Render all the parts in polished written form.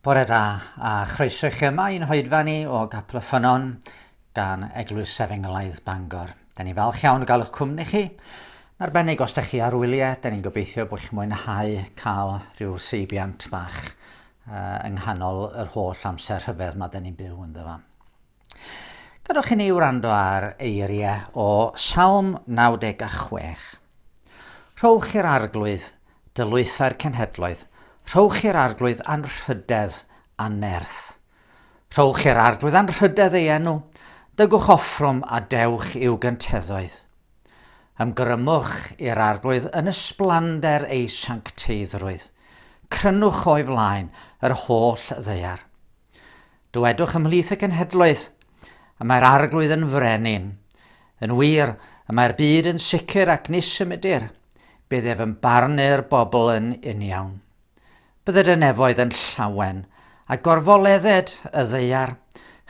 Bore da, a chroeso i chi yma i'n hoedfa ni o Gapel y Ffynnon gan Eglwys Efengylaidd Bangor. Da ni falch iawn o gael eich cwmni chi. Yn arbennig os da chi ar wyliau, da ni'n gobeithio bod chi'n mwynhau cael rhyw seibiant bach uh, yng nghanol yr holl amser rhyfedd mae da ni'n byw ynddo fo. Gadewch i ni wrando ar eiriau o Salm 96. Rhowch i'r Arglwydd dylwythau'r cenhedloedd, rhowch i'r Arglwydd anrhydedd a nerth. Rhowch i'r Arglwydd anrhydedd ei enw, dygwch offrwm a dewch i'w gynteddoedd. Ymgrymwch i'r Arglwydd yn ysblander ei sancteiddrwydd, crynwch o'i flaen yr holl ddaear. Dywedwch ymhlith y cenhedloedd, y mae'r Arglwydd yn frenin. Yn wir, y mae'r byd yn sicr ac ni symudir. Bydd ef yn barnu'r bobl yn uniawn. Bydded y nefoedd yn llawen, a gorfoledded y ddaear,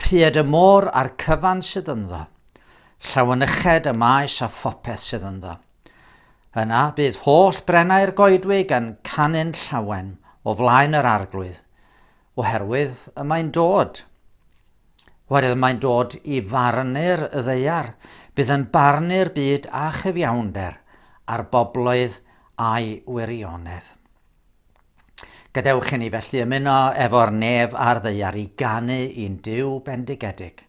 rhued y môr a'r cyfan sydd ynddo. Llawenyched y maes a phopeth sydd ynddo. Yna bydd holl brennau'r goedwig yn canu'n llawen o flaen yr Arglwydd, Oherwydd y mae'n dod. Oherwydd y mae'n dod i farnu'r ddaear, bydd yn barnu'r byd â chyfiawnder a'r bobloedd â'i wirionedd. Gadewch i ni felly ymuno efo'r nef a'r ddaear i ganu i'n Duw bendigedig.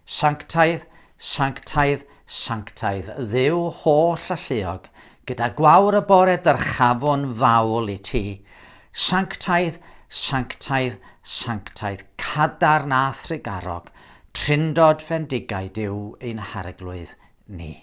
Sanctaidd, sanctaidd, sanctaidd, Dduw holl alluog, gyda gwawr y bore dyrchafwn fawl i ti. Sanctaidd, sanctaidd, sanctaidd, cadarn a thrugarog, trindod fendigaid yw ein Harglwydd ni.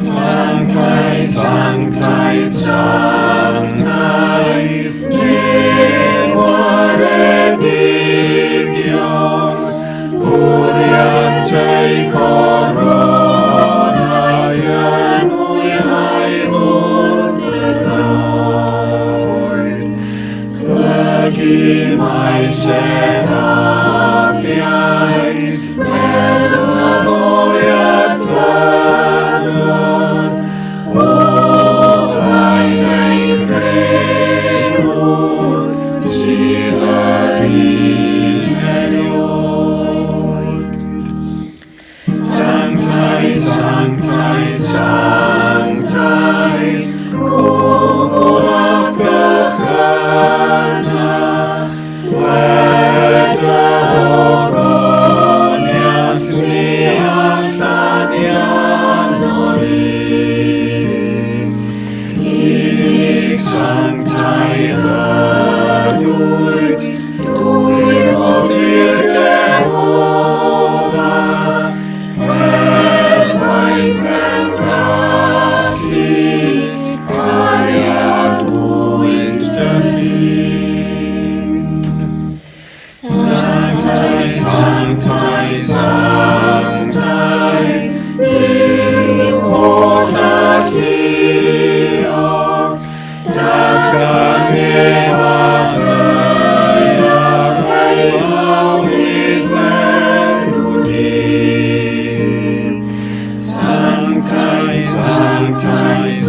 Sanctaidd, sanctaidd, sanctaidd, nid waredigion, fwriant eu coronau yn hwylau wrth y droed. Plygu mae seraffiaid mewn addoliad ffyddlon, o flaen ein Crëwr sydd yr un erioed. Sanctaidd, sanctaidd, sanctaidd, cwmwl a gylchyna, gwed y ogoniant ni allan i anoli. Unig sanctaidd yr dwyt, dwy'n holi'r Jehofa, perffaith mewn gallu, cariad wyt dy hun. Sanctaidd, sanctaidd, sanctaidd, Dduw holl alluog, datgan nef a daear ei mawl i'th enw di. Sanctaidd, sanctaidd,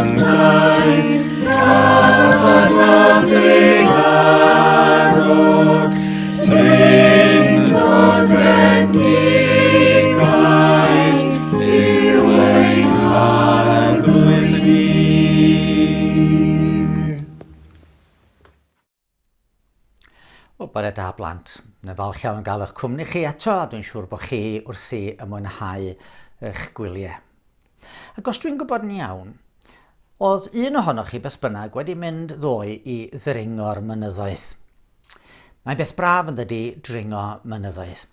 sanctaidd, cadarn a thrugarog, Drindod bendigaid yw ein Harglwydd ni. Wel, bore da blant. Mae'n falch iawn gael eich cwmni chi eto, a dwi'n siŵr bod chi wrthi yn mwynhau eich gwyliau. Ac os dwi'n gwybod yn iawn, oedd un ohonoch chi beth bynnag wedi mynd ddoe i ddringo'r mynyddoedd. Mae'n beth braf yn dydy dringo mynyddoedd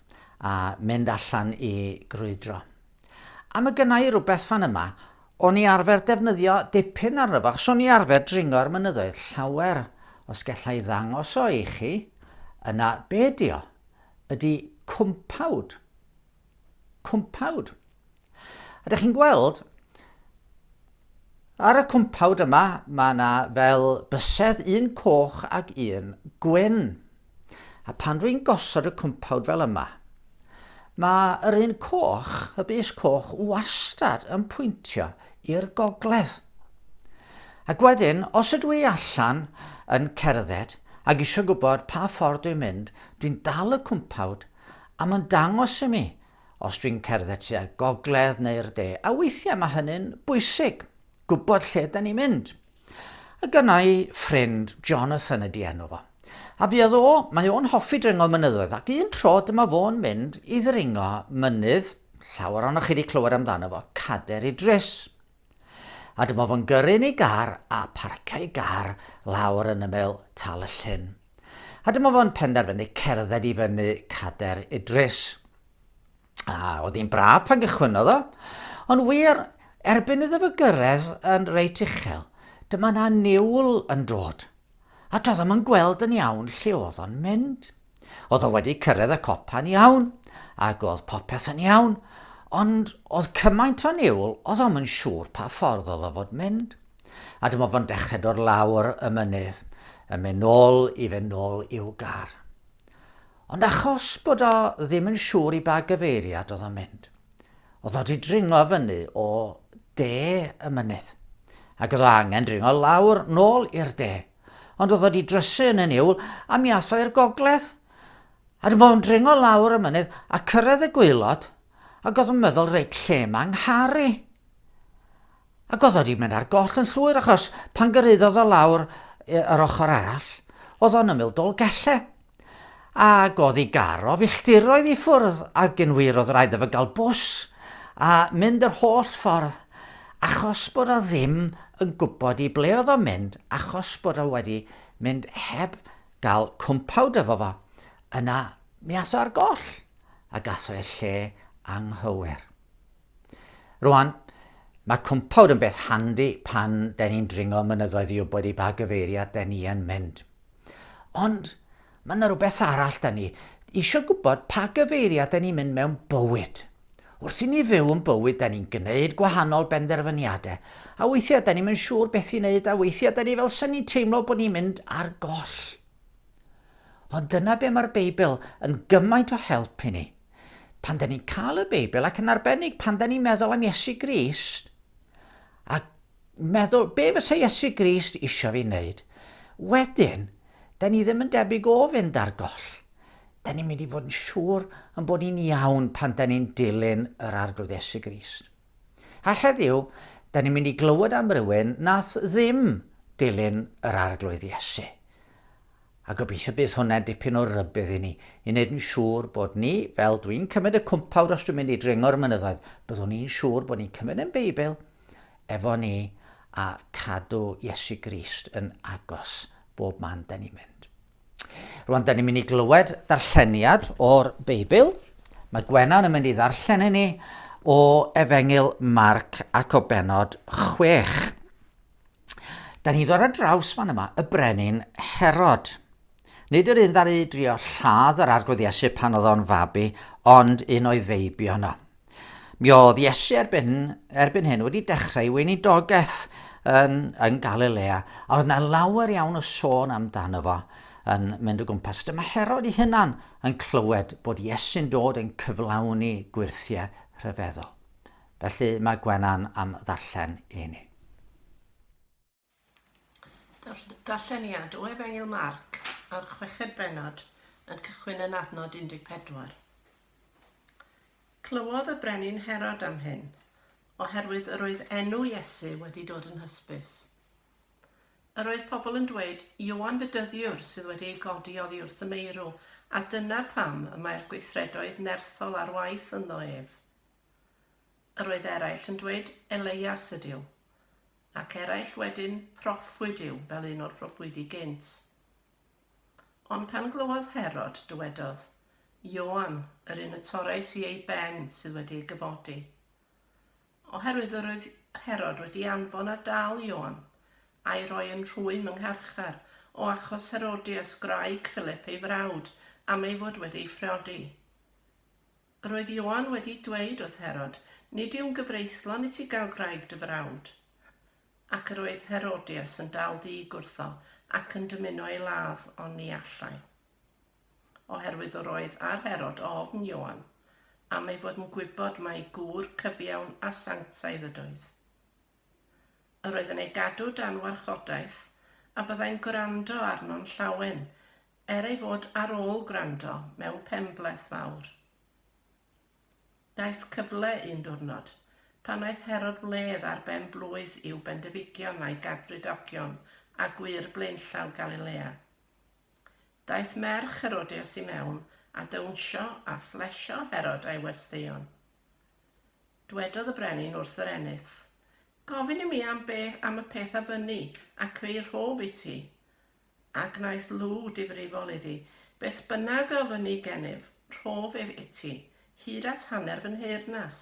a mynd allan i grwydro. A mae gynna i rhywbeth fan yma, o'n i arfer defnyddio dipyn arno fo, achos o'n i arfer dringo'r mynyddoedd llawer. Os gella i ddangos o i chi, yna be ydi o? Ydy cwmpawd. Cwmpawd. A dych chi'n gweld, ar y cwmpawd yma, mae yna fel bysedd un coch ac un gwyn. A pan rwy'n gosod y cwmpawd fel yma, mae yr un coch, y bys coch, wastad yn pwyntio i'r gogledd. Ac wedyn, os ydw i allan yn cerdded ac eisiau gwybod pa ffordd dwi'n mynd, dwi'n dal y cwmpawd a mae'n dangos i mi os dwi'n cerdded tua'r gogledd neu'r de, a weithiau mae hynny'n bwysig, gwybod lle da ni'n mynd. A gynna i ffrind, Jonathan ydi enw fo. A fuodd o, mae o'n hoffi dringo mynyddoedd, ac un tro dyma fo'n mynd i ddringo mynydd, llawer ohonoch chi wedi clywed amdano fo, Cader Idris. A dyma fo'n gyrru yn ei gar a parcio'i gar lawr yn ymyl Tal y Llyn. A dyma fo'n penderfynu cerdded i fyny Cader Idris. A oedd hi'n braf pan gychwynnodd o, ond wir, erbyn iddo fo gyrraedd yn reit uchel, dyma na niwl yn dod. A doedd o'm yn gweld yn iawn lle oedd o'n mynd. Oedd o wedi cyrraedd y copa'n iawn, ac oedd popeth yn iawn, ond oedd cymaint o niwl, oedd o'm yn siŵr pa ffordd oedd o fod mynd. A dyma fo'n dechrau dod lawr y mynydd, yn mynd nôl i fynd nôl i'w gar. Ond achos bod o ddim yn siŵr i ba gyfeiriad oedd o'n mynd, oedd o 'di dringo fyny o de y mynydd, ac oedd o angen dringo lawr nôl i'r de. Ond oedd o 'di drysu yn y niwl a mi ath o i'r gogledd. A dyma fo'n dringo lawr y mynydd a cyrraedd y gwaelod, ac oedd o'n meddwl reit lle mae 'nghar i? Ac oedd o 'di mynd ar goll yn llwyr achos pan gyrhaeddodd o lawr yr ochr arall, oedd o'n ymyl Dolgellau. Ac oedd ei gar o filltiroedd i ffwrdd ac yn wir oedd rhaid iddo fo gael bws a mynd yr holl ffordd achos bod o ddim yn gwybod i ble oedd o'n mynd achos bod o wedi mynd heb gael cwmpawd efo fo. Yna mi ath o ar goll ac ath o i'r lle anghywir. Rwan, mae cwmpawd yn beth handi pan den ni'n dringo mynyddoedd i wybod i ba gyfeiriad den ni yn mynd. Ond mae yna rhywbeth arall da ni eisiau gwybod pa gyfeiriad den ni'n mynd mewn bywyd. Wrth i ni fyw yn bywyd, da ni'n gwneud gwahanol benderfyniadau, a weithiau da ni'n mynd siŵr beth i wneud, a weithiau da ni fel sy'n ni'n teimlo bod ni'n mynd ar goll. Ond dyna be mae'r Beibl yn gymaint o help i ni. Pan da ni'n cael y Beibl, ac yn arbennig pan da ni'n meddwl am Iesu Grist, a meddwl, be fysa Iesu Grist isio fi wneud? Wedyn, da ni ddim yn debyg o fynd ar goll. Da ni'n mynd i fod yn siŵr yn bod ni'n iawn pan da ni'n dilyn yr Arglwydd Iesu Grist. A heddiw, da ni'n mynd i glywed am rywun nath ddim dilyn yr Arglwydd Iesu. A gobeithio bydd hwnna'n dipyn o rybudd i ni, i wneud yn siŵr bod ni, fel dwi'n cymryd y cwmpawd os dwi'n mynd i dringo'r mynyddoedd, byddwn ni'n siŵr bod ni'n cymryd yn Beibl efo ni a cadw Iesu Grist yn agos bob man da ni'n mynd. Rwan, da ni'n mynd i glywed darlleniad o'r Beibl. Mae Gwenan yn mynd i ddarllen i ni o Efengyl Marc ac o benod 6. Da ni'n dod ar draws fan yma y brenin Herod. Nid yr un ddaru drio lladd yr arglwydd Iesu pan oedd o'n fabi, ond un o'i feibion o. Mi oedd Iesu erbyn, erbyn hyn wedi dechrau weinidogaeth yn, yn Galilea, a oedd yna lawer iawn o sôn amdano fo yn mynd o gwmpas. Dyma Herod ei hunan yn clywed bod Iesu'n dod yn cyflawni gwyrthiau rhyfeddol. Felly mae Gwenan am ddarllen i ni. Darlleniad o Efengyl Marc a'r chweched bennod yn cychwyn yn adnod 14. Clywodd y brenin Herod am hyn, oherwydd yr oedd enw Iesu wedi dod yn hysbys. Yr oedd pobl yn dweud, Ioan Fedyddiwr sydd wedi ei godi oddi wrth y meirw, a dyna pam y mae'r gweithredoedd nerthol ar waith ynddo ef. Yr oedd eraill yn dweud Eleias ydyw, ac eraill wedyn proffwyd yw, fel un o'r proffwydi gynt. Ond pan glywodd Herod, dywedodd, Ioan, yr un y torrais i ei ben, sydd wedi ei gyfodi. Oherwydd yr oedd Herod wedi anfon a dal Ioan, a'i roi yn rhwym yng ngharchar, o achos Herodias gwraig Philip ei frawd, am ei fod wedi ei phriodi. Yr oedd Ioan wedi dweud wrth Herod, Nid yw'n gyfreithlon i ti gael gwraig dy frawd. Ac yr oedd Herodias yn dal dig wrtho, ac yn dymuno ei ladd, ond ni allai. Oherwydd yr oedd ar Herod ofn Ioan, am ei fod yn gwybod mai gŵr cyfiawn a sanctaidd ydoedd. Yr oedd yn ei gadw dan warchodaeth, a byddai'n gwrando arno'n llawen, er ei fod ar ôl gwrando mewn penbleth fawr. Daeth cyfle un diwrnod, pan aeth Herod wledd ar ben blwydd i'w bendefigion a'i gadfridogion a gwŷr blaenllaw Galilea. Daeth merch Herodias i mewn a dawnsio a phlesio Herod a'i westeion. Dwedodd y brenin wrth yr eneth, Gofyn i mi am be am y peth a fynni, ac fe'i rhof i ti. A gwnaeth lw difrifol iddi, Beth bynnag a ofynni gennyf, rhof ef iti, hyd at hanner fy nheyrnas.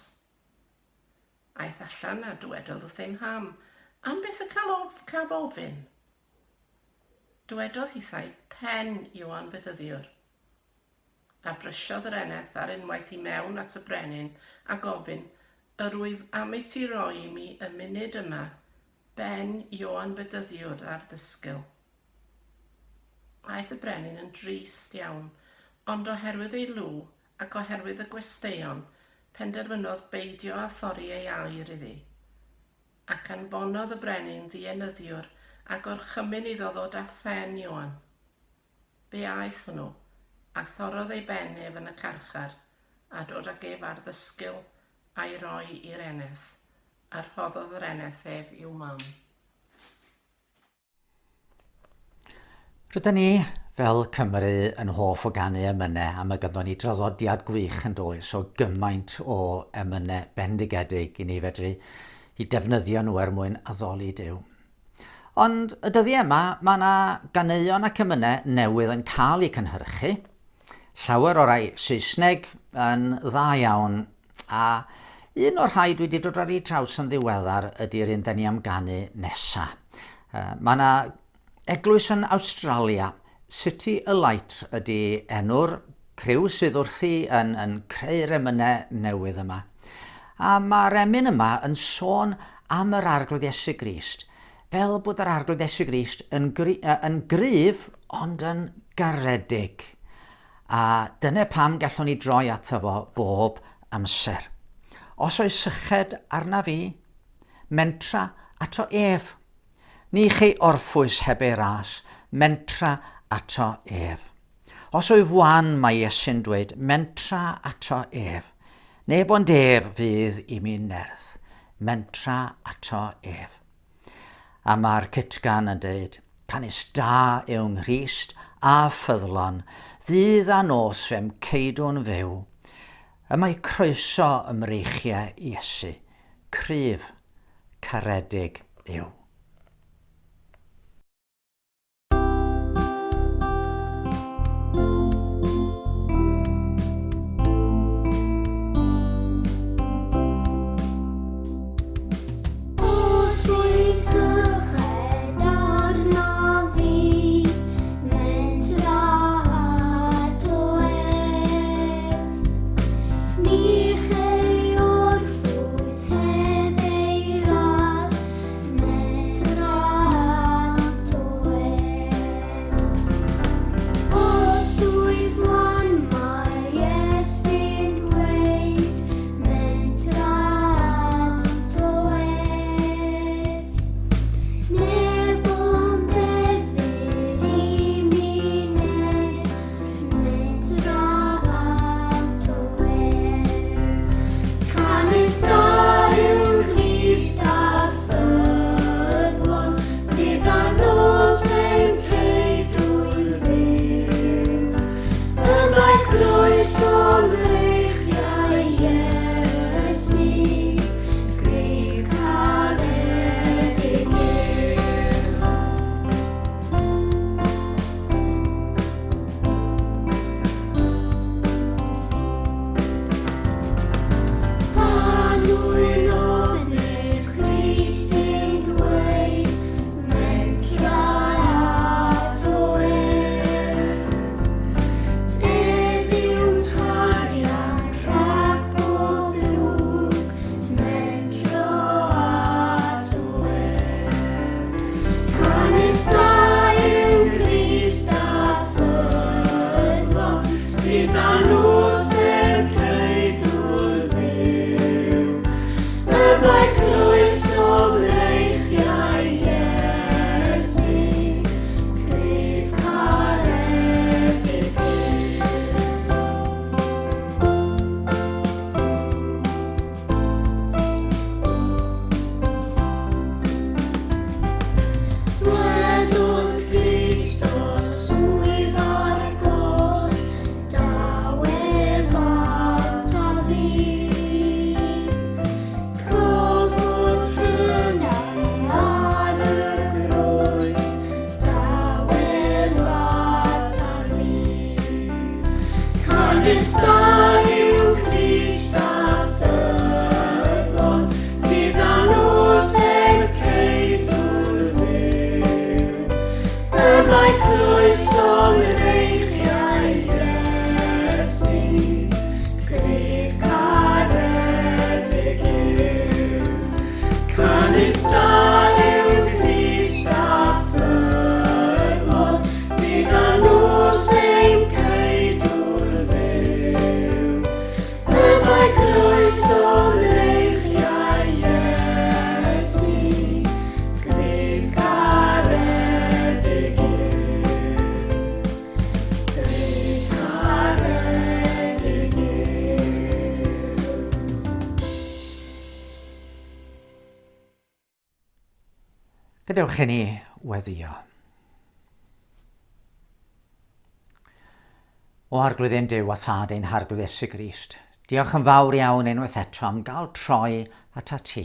Aeth allan a dywedodd wrth ei mham, Am beth y cael of, caf ofyn? Dywedodd hithau, Pen Ioan Fedyddiwr. A brysiodd yr eneth ar unwaith i mewn at y brenin a gofyn, Yr wyf am i ti roi i mi y munud yma ben Ioan Fedyddiwr ar ddysgl. Aeth y brenin yn drist iawn, ond oherwydd ei lw ac oherwydd y gwesteion, penderfynodd beidio â thorri ei air iddi. Ac anfonodd y brenin ddienyddiwr a gorchymyn iddo ddod â phen Ioan. Fe aeth hwnnw, a thorrodd ei ben ef yn y carchar, a dod ag ef ar ddysgl a'i roi i'r eneth, a rhoddodd yr eneth ef i'w mam. Rydyn ni fel Cymru yn hoff o ganu emynau a mae ganddo ni draddodiad gwych yn does o gymaint o emynau bendigedig i ni fedru i defnyddio nhw er mwyn addoli Duw. Ond y dyddiau yma, mae yna ganeuon ac emynau newydd yn cael eu cynhyrchu. Llawer o rai Saesneg yn dda iawn A un o'r rhai dwi wedi dod ar ei traws yn ddiweddar ydy'r un da ni am ganu nesa. Mae yna eglwys yn Awstralia, City Alight ydy enw'r criw sydd wrthi yn, yn creu'r emynau newydd yma. A mae'r emyn yma yn sôn am yr Arglwydd Iesu Grist, fel bod yr Arglwydd Iesu Grist yn, gry, yn gryf ond yn garedig. A dyna pam gallwn ni droi ato fo bob amser. Os oes syched arna fi, mentra ato ef. Ni chei orffwys heb ei ras, mentra ato ef. Os wyf wan, mae Iesu'n dweud, mentra ato ef. Neb ond ef fydd i mi nerth, mentra ato ef. A mae'r cytgan yn dweud, Canys da yw Nghrist a ffyddlon, ddydd a nos fe'm ceidw'n fyw. Y mae croeso ym mreichiau Iesu, cryf, caredig yw. Os wyt syched arnaf fi, mentra ato ef. Ni chei orffwys heb ei ras, mentra ato ef. Os wyf wan, mae Iesu'n dweud, Mentra ato ef. Neb ond ef i mi nerth, Mentra ato ef. Canys da yw Grist a ffyddlon, Dydd a nos fe'n ceidw'n fyw. Y mae croeso mreichiau Iesu, Gadewch i ni weddio. O Arglwydd ein Duw a Thad ein Harglwydd Iesu Grist, diolch yn fawr iawn unwaith eto am gael troi atat ti,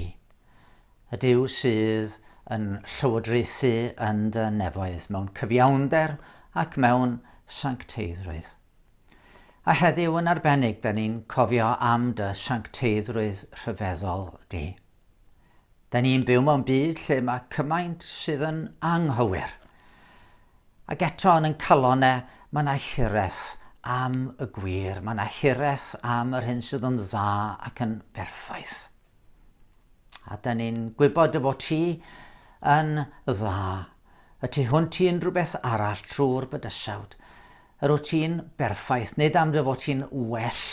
y Duw sydd yn llywodraethu yn dy nefoedd mewn cyfiawnder ac mewn sancteiddrwydd. A heddiw yn arbennig, da ni'n cofio am dy sancteiddrwydd rhyfeddol di. Da ni'n byw mewn byd lle mae cymaint sydd yn anghywir. Ac eto yn ein calonau, mae yna hiraeth am y gwir, mae yna hiraeth am yr hyn sydd yn dda ac yn berffaith. A da ni'n gwybod dy fod ti yn dda, y tu hwnt i unrhyw beth arall trwy'r bydysawd. Yr wyt ti'n berffaith, nid am dy fod ti'n well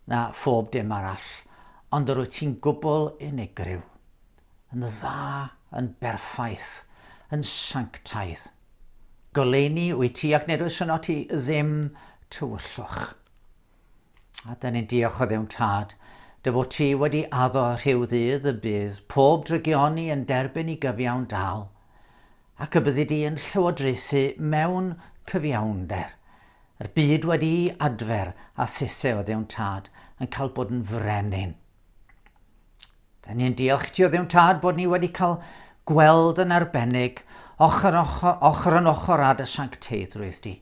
na phob dim arall, ond yr wyt ti'n gwbl unigryw, yn dda, yn berffaith, yn sanctaidd. Goleuni wyt ti ac nid oes yno ti ddim tywyllwch. A da ni'n diolch o Dduw'n Tad, dy fod ti wedi addo rhyw ddydd y bydd pob drygioni yn derbyn i gyfiawn dal, ac y byddi di yn llywodraethu mewn cyfiawnder, yr byd wedi'i adfer a thithe o Dduw'n Tad yn cael bod yn frenin. Da ni'n diolch i ti o Dduw'n Tad bod ni wedi cael gweld yn arbennig ochr, ochr, ochr yn ochr â dy sancteiddrwydd di.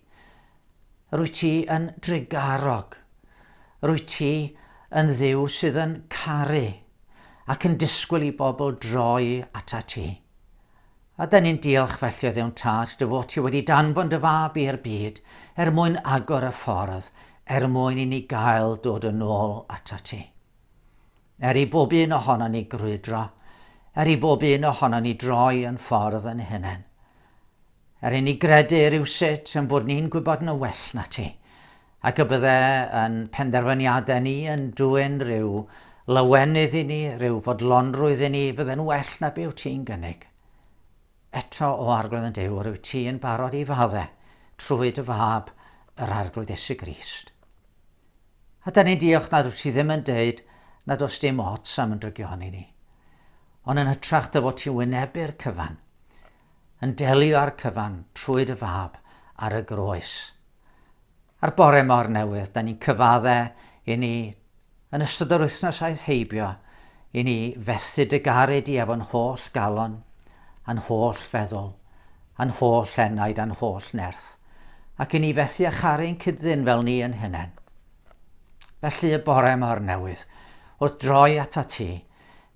Rwyt ti yn drugarog. Rwyt ti yn Dduw sydd yn caru ac yn disgwyl i bobl droi ata ti. A dyn ni'n diolch felly o Dduw'n Tad dy fod ti wedi danfon dy fab i'r byd er mwyn agor y ffordd, er mwyn i ni gael dod yn ôl ata ti. Er i bob un ohono ni grwydro, er i bob un ohono ni droi yn ffordd yn hunain. Er i ni gredu rywsut yn bod ni'n gwybod yn well na ti, ac y bydde yn penderfyniadau ni yn dwyn rhyw lawenydd i ni, rhyw fodlonrwydd i ni, fydde'n well na be wyt ti'n gynnig. Eto, o Arglwydd yn Duw, yr wyt ti yn barod i fadde trwy dy fab, yr Arglwydd Iesu Grist. A da ni'n diolch nad wyt ti ddim yn deud nad oes dim ots am yn drygioni ni, ond yn hytrach dy fod ti'n wynebu'r cyfan, yn delio â'r cyfan trwy dy fab ar y groes. A'r bore mor newydd, da ni'n cyfadde i ni, yn ystod yr wythnos aeth heibio, i ni fethu dy garu di efo'n holl galon, a'n holl feddwl, a'n holl enaid, a'n holl nerth, ac i ni fethu â charu'n cyd-ddyn fel ni yn hunain. Felly y bore mor newydd, wrth droi atat ti,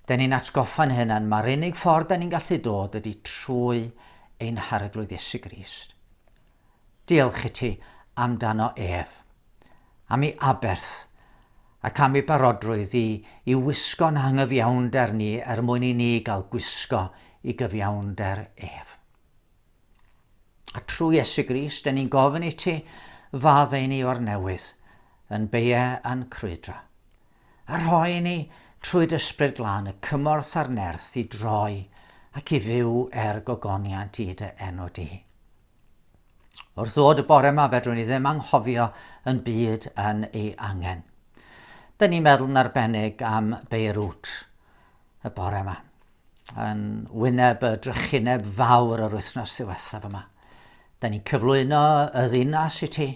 Dyn ni'n atgoffa'n hunain mai'r unig ffordd dyn ni'n gallu dod ydy trwy ein Harglwydd Iesu Grist. Diolch i ti amdano ef, am ei aberth ac am ei barodrwydd i, i wisgo'n hangyfiawnder ni er mwyn i ni gael gwisgo i gyfiawnder ef. A trwy Iesu Grist, dyn ni'n gofyn i ti faddau ni o'r newydd. yn beiau a'n crwydro. A rhoi i ni, trwy dy Ysbryd Glân, y cymorth a'r nerth i droi ac i fyw er gogoniant i dy enw di. Wrth ddod y bore yma, fedrwn ni ddim anghofio yn byd yn ei angen. Dyn ni'n meddwl yn arbennig am Beirut y bore yma, yn wyneb y drychineb fawr yr wythnos ddiwethaf yma. Dyn ni'n cyflwyno y ddinas i ti,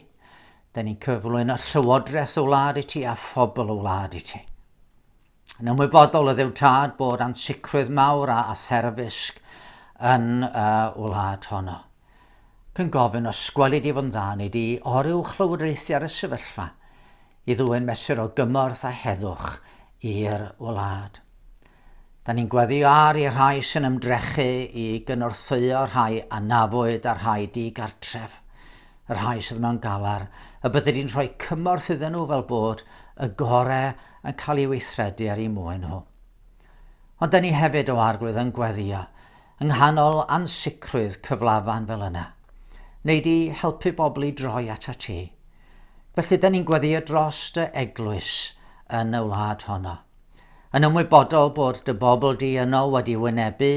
dyn ni'n cyflwyno llywodraeth y wlad i ti a phobl y wlad i ti. Yn ymwybodol o Dduw Tad bod ansicrwydd mawr a therfysg yn y wlad honno. Ac yn gofyn os gweli di fod yn dda neu di oruwchlywodraethu ar y sefyllfa i ddwyn mesur o gymorth a heddwch i'r wlad. Da ni'n gweddio ar i'r rhai sy'n ymdrechu i gynorthwyo rhai anafwyd a rhai di-gartref. y rhai sydd mewn galar, y byddi di'n rhoi cymorth iddyn nhw fel bod y gore yn cael ei weithredu ar eu mwyn nhw. Ond da ni hefyd o Arglwydd yn gweddio, yng nghanol ansicrwydd cyflafan fel yna. Neu di helpu bobl i droi ata ti. Felly da ni'n gweddio dros dy eglwys yn y wlad honno. Yn ymwybodol bod dy bobl di yno wedi wynebu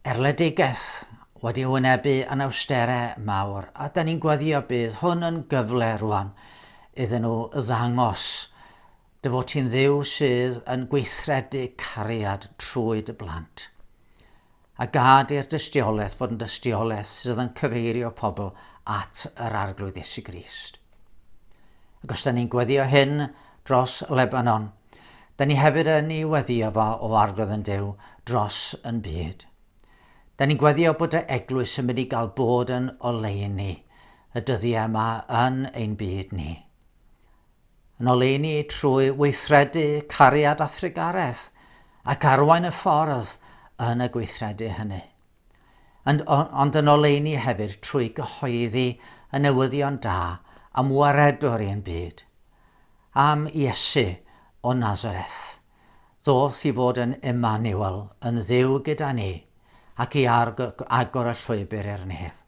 Erledigaeth wedi wynebu anawsterau mawr, a da ni'n gweddio bydd hwn yn gyfle rwan iddyn nhw ddangos dy fod ti'n Dduw sydd yn gweithredu cariad trwy dy blant. A gad i'r dystiolaeth fod yn dystiolaeth sydd yn cyfeirio pobl at yr Arglwydd Iesu Grist. Ac os da ni'n gweddio hyn dros Lebanon, Da ni hefyd yn ei weddio fo o Arglwydd yn Duw dros yn byd. Da ni'n gweddio bod y eglwys yn mynd i gael bod yn oleuni y dyddiau yma yn ein byd ni. Yn oleuni trwy weithredu cariad a thrugaredd ac arwain y ffordd yn y gweithredu hynny. Ond, ond yn oleuni hefyd trwy gyhoeddi y newyddion da am waredwr i'n byd. Am Iesu o Nazareth, ddoth i fod yn Emmanuel, yn Dduw gyda ni, ac i agor y llwybr i'r nef.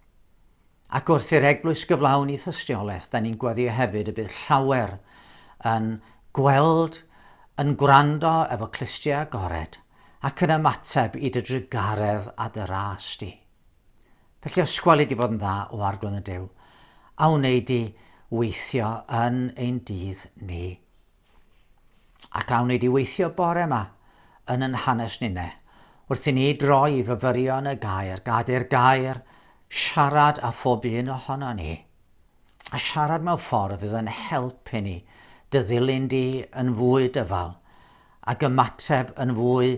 Ac wrth i'r eglwys gyflawni thystiolaeth, da ni'n gweddio hefyd y bydd llawer yn gweld, yn gwrando efo clustiau agored, ac yn ymateb i dy drugaredd a dy ras di. Felly os gweli di fod yn dda o Arglwydd y Duw, a wnei di weithio yn ein dydd ni. Ac a wnei di weithio bore yma yn yn hanes ninne, wrth i ni droi i fyfyrio yn y gair, gad i'r gair siarad â phob un ohono ni, a siarad mewn ffordd fydd yn helpu ni dy ddilyn di yn fwy dyfal, ac ymateb yn fwy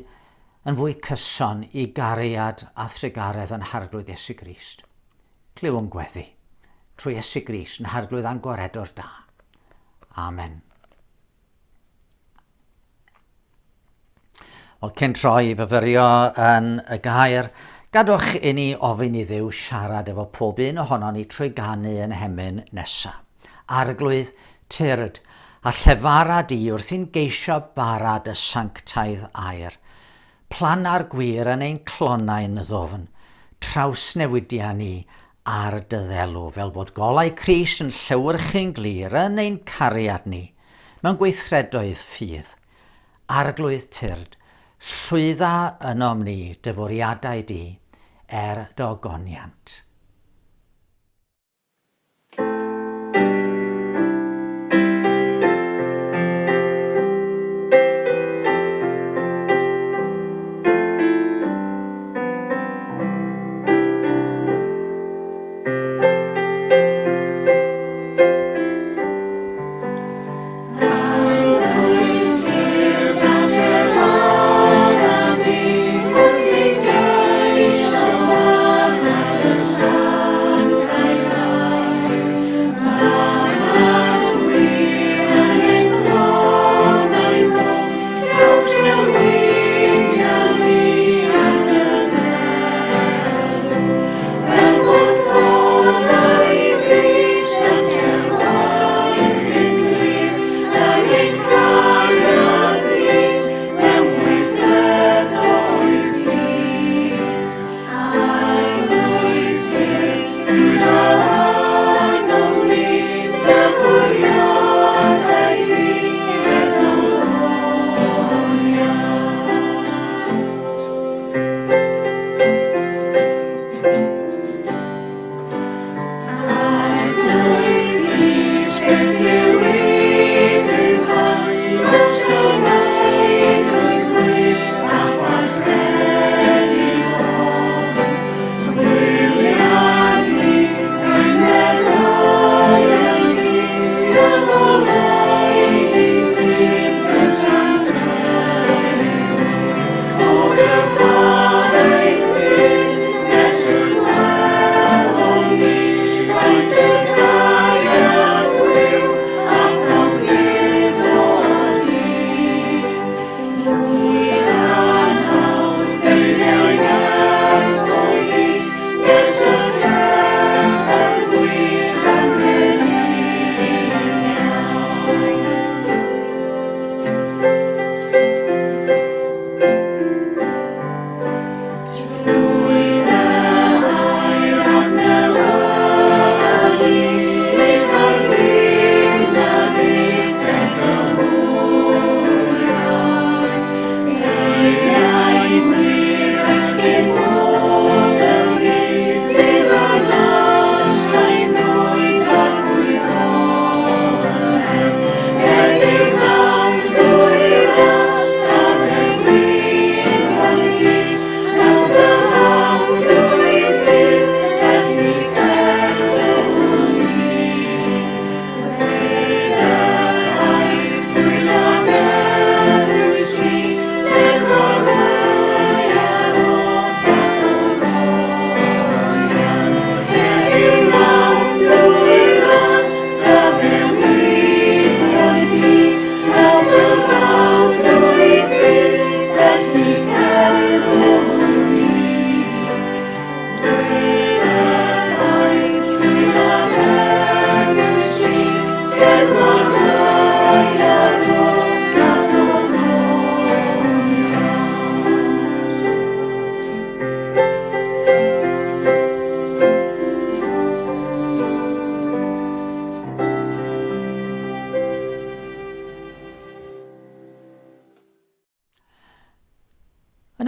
yn fwy cyson i gariad a thrugaredd yn Harglwydd Iesu Grist. Clywwn gweddi, trwy Iesu Grist yn Harglwydd a'n Gwaredwr da. Amen. Wel, cyn troi i fyfyrio yn y gair, gadwch i ni ofyn i Dduw siarad efo pob un ohonon ni trwy ganu yn hemyn nesaf. Arglwydd, tyrd, a llefara di wrth i'n geisio bara dy sanctaidd air. Planna'r gwir yn ein clonau'n ddwfn, trawsnewidia ni ar dy ddelw, fel bod golau Crist yn llewyrchu'n glir yn ein cariad ni, mewn gweithredoedd ffydd. Arglwydd tyrd, llwydda ynom ni dy fwriadau di, er dy ogoniant.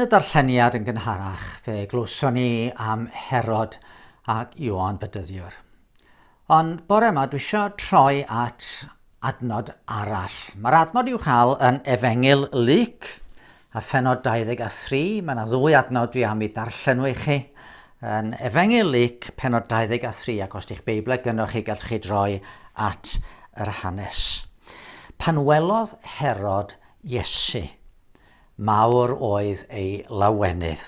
Yn y darlleniad yn gynharach, fe glywson ni am Herod ac Ioan Fedyddiwr. Ond bore yma dwi eisiau troi at adnod arall. Mae'r adnod i'w chael yn Efengyl Luc a phenod 23. Mae yna ddwy adnod dwi am i darllen nhw i chi. Yn Efengyl Luc, penod 23, ac os di'ch Beiblau gynnwch chi, gallwch chi droi at yr hanes. Pan welodd Herod Iesu, mawr oedd ei lawenydd.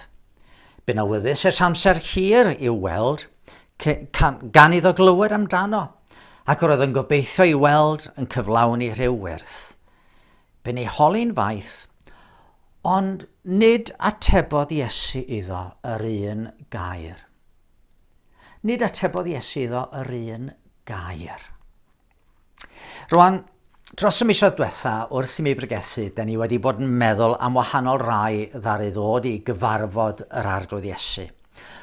Bu'n awyddus ers amser hir i'w weld, gan iddo glywed amdano, ac yr oedd yn gobeithio i weld yn cyflawni rhyw wyrth. Bu'n ei holi'n faith, ond nid atebodd Iesu iddo yr un gair. Nid atebodd Iesu iddo yr un gair. Rwan, dros y misoedd diwetha, wrth i mi bregethu, da ni wedi bod yn meddwl am wahanol rai ddaru ddod i gyfarfod yr Arglwydd Iesu.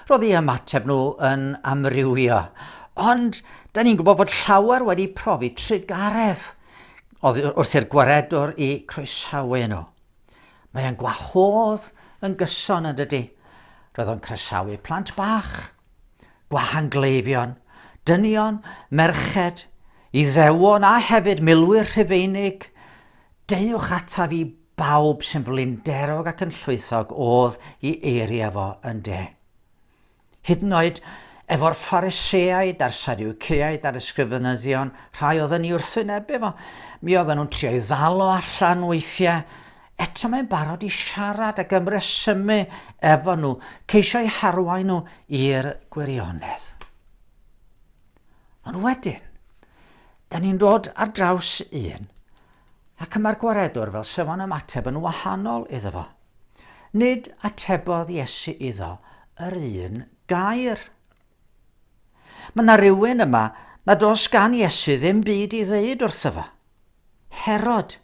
Roedd eu ymateb nhw yn amrywio, ond da ni'n gwybod fod llawer wedi profi trugaredd wrth i'r gwaredwr i croesawu nhw. Mae e'n gwahodd yn gyson yn dydy. Roedd o'n croesawu plant bach, gwahangleifion, dynion, merched, Iddewon a hefyd milwyr Rhufeinig, deuwch ataf i bawb sy'n flinderog ac yn llwythog o'dd i eiriau fo yn de. Hyd yn oed efo'r Phariseaid a'r Sadwceaid a'r ysgrifenyddion, rhai oedd yn ei wrthwynebu fo, mi oedden nhw'n trio ei ddal o allan weithiau, Eto mae'n barod i siarad ac ymresymu efo nhw, ceisio eu harwain nhw i'r gwirionedd. Ond wedyn, da ni'n dod ar draws un, ac y mae'r gwaredwr fel sef o'n ymateb yn wahanol iddo fo. Nid atebodd Iesu iddo yr un gair. Mae yna rhywun yma nad oes gan Iesu ddim byd i ddeud wrtho fo. Herod.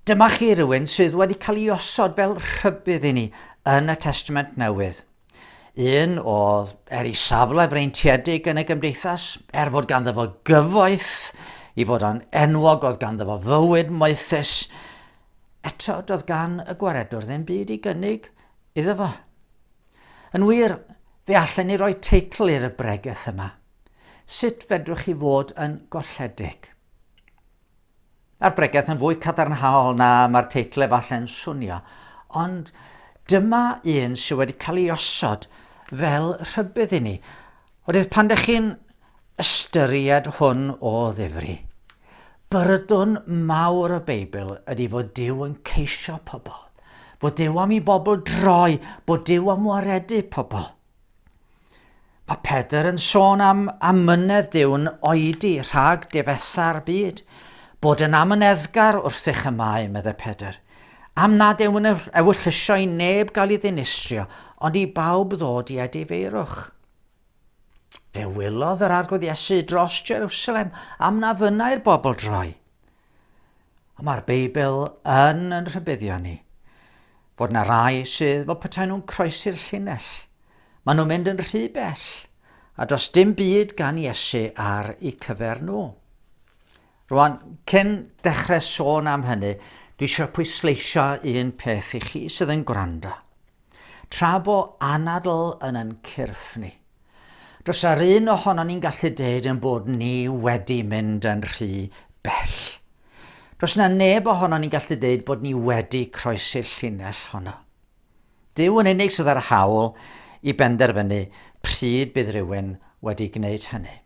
Dyma chi rywun sydd wedi cael ei osod fel rhybudd i ni yn y Testament Newydd. Un oedd er ei safle freintiedig yn y gymdeithas, er fod ganddo fo gyfoeth, i fod o'n enwog, oedd ganddo fo fywyd moethus, eto doedd gan y gwaredwr ddim byd i gynnig iddo fo. Yn wir, fe allen ni roi teitl i'r bregeth yma. Sut fedrwch chi fod yn golledig? Mae'r bregeth yn fwy cadarnhaol na mae'r teitl efallai'n swnio, ond dyma un sydd wedi cael ei osod fel rhybudd i ni. Oherwydd pan ydych chi'n ystyried hwn o ddifri, byrdwn mawr y Beibl ydy fod Duw yn ceisio pobl, fod Duw am i bobl droi, bod Duw am waredu pobl. Mae Pedr yn sôn am amynedd Duw'n oedi rhag difetha'r byd. Bod yn amyneddgar wrthych y mae, meddai Pedr. Am nad yw'n ewyllysio i neb gael ei ddinistrio, ond i bawb ddod i edifeirwch. Fe wylodd yr Arglwydd Iesu dros Jerusalem am na fynnai'r bobl droi. Ond mae'r Beibl yn yn rhybuddio ni fod na rai sydd fel petai nhw'n croesi'r llinell. Maen nhw'n mynd yn rhy bell, a does dim byd gan Iesu ar eu cyfer nhw. Rwan, cyn dechrau sôn am hynny, dwi eisiau pwysleisio un peth i chi sydd yn gwrando. Tra bo anadl yn yn cyrff ni, Does yr un ohonon ni'n gallu deud yn bod ni wedi mynd yn rhy bell. Does na neb ohonon ni'n gallu deud bod ni wedi croesi'r llinell honno. Duw yn unig sydd â'r hawl i benderfynu pryd bydd rhywun wedi gwneud hynny.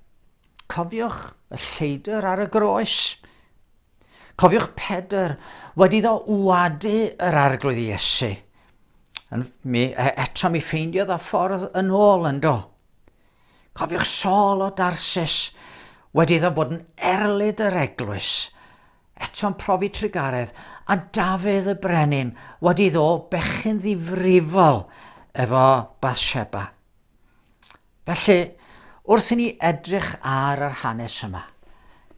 Cofiwch y lleidr ar y groes. Cofiwch Pedr wedi iddo wadu yr Arglwydd Iesu. Yn, mi, e, eto mi ffeindiodd o ffordd yn ôl yn do. Cofiwch Saul o Darsis wedi iddo bod yn erlid yr eglwys, eto'n profi trugaredd, a Dafydd y brenin wedi iddo bechyn ddifrifol efo Bathsheba. Felly, wrth i ni edrych ar yr hanes yma,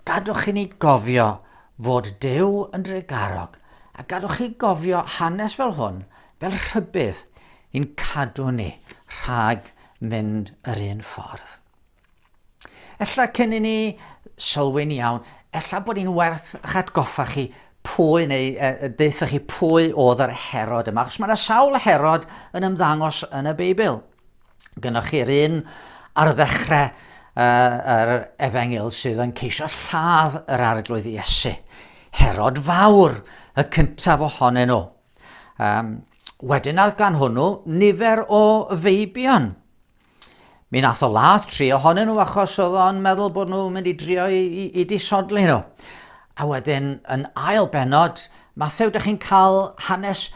gadwch i ni gofio fod Duw yn drugarog, a gadwch chi gofio hanes fel hwn fel rhybudd i'n cadw ni rhag mynd yr un ffordd. Ella cyn i ni sylwi'n iawn, ella bod hi'n werth eich atgoffa chi pwy neu e, deutha chi pwy oedd yr Herod yma, achos mae yna sawl Herod yn ymddangos yn y Beibl. Gynnwch chi'r un ar ddechrau uh, yr efengyl sydd yn ceisio lladd yr arglwydd Iesu. Herod fawr, y cyntaf ohonyn nhw. Um, wedyn oedd gan hwnnw nifer o feibion. Mi nath o ladd tri ohonyn nhw achos oedd o'n meddwl bod nhw'n mynd i drio i, i, i disodli nhw. A wedyn yn ail benod, Mathew, dych chi'n cael hanes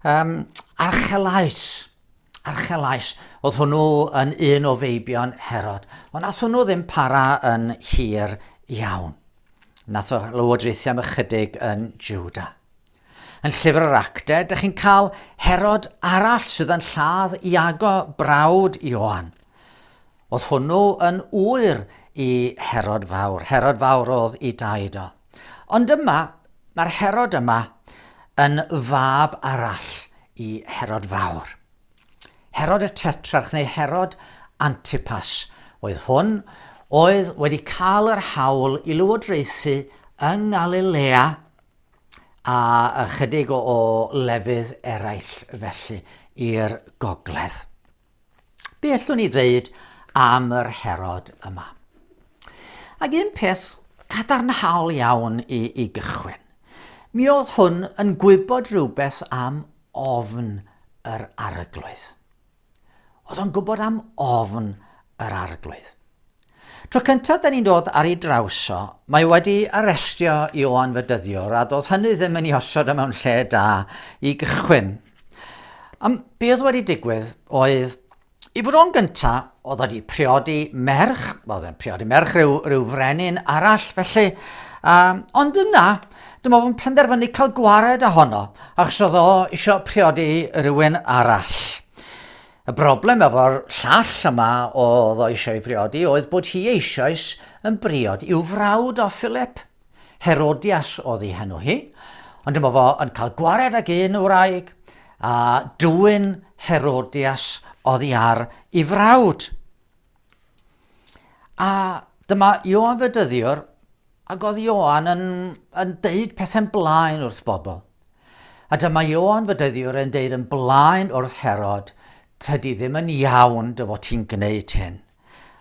um, Archelaus. Archelaus, oedd hwnnw yn un o feibion Herod. Ond nath hwnnw ddim para yn hir iawn. Nath o lywodraethu am ychydig yn Juda. Yn llyfr yr Actau, dych chi'n cael Herod arall sydd yn lladd Iago, brawd Ioan. Oedd hwnnw yn ŵyr i Herod Fawr. Herod Fawr oedd i daid o. Ond yma, mae'r Herod yma yn fab arall i Herod Fawr. Herod y Tetrarch neu Herod Antipas oedd hwn, oedd wedi cael yr hawl i lywodraethu yng Ngalilea a ychydig o, o lefydd eraill felly i'r gogledd. Be allwn ni ddeud am yr Herod yma? Ac un peth cadarnhaol iawn i, i gychwyn. Mi oedd hwn yn gwybod rhywbeth am ofn yr arglwydd. Oedd o'n gwybod am ofn yr arglwydd. Tro cyntaf da ni'n dod ar ei draws o, mae wedi arestio Ioan Fedyddiwr a doedd hynny ddim yn ei osod o mewn lle da i gychwyn. Am be oedd wedi digwydd oedd, i fod o'n gynta, oedd wedi priodi merch, oedd e'n priodi merch rhyw, rhyw frenin arall felly, um, ond yna, dyma fo'n penderfynu cael gwared ohono, achos oedd o eisiau priodi rhywun arall. Y broblem efo'r llall yma oedd o eisiau ei briodi oedd bod hi eisoes yn briod i'w frawd o Philip. Herodias oedd ei henw hi, ond dyma fo yn cael gwared ag un wraig a dwyn Herodias oddi ar ei frawd. A dyma Ioan Fedyddiwr, ac oedd Ioan yn, yn deud pethau'n blaen wrth bobl. A dyma Ioan Fedyddiwr yn deud yn blaen wrth Herod, tydi ddim yn iawn dy fod ti'n gwneud hyn.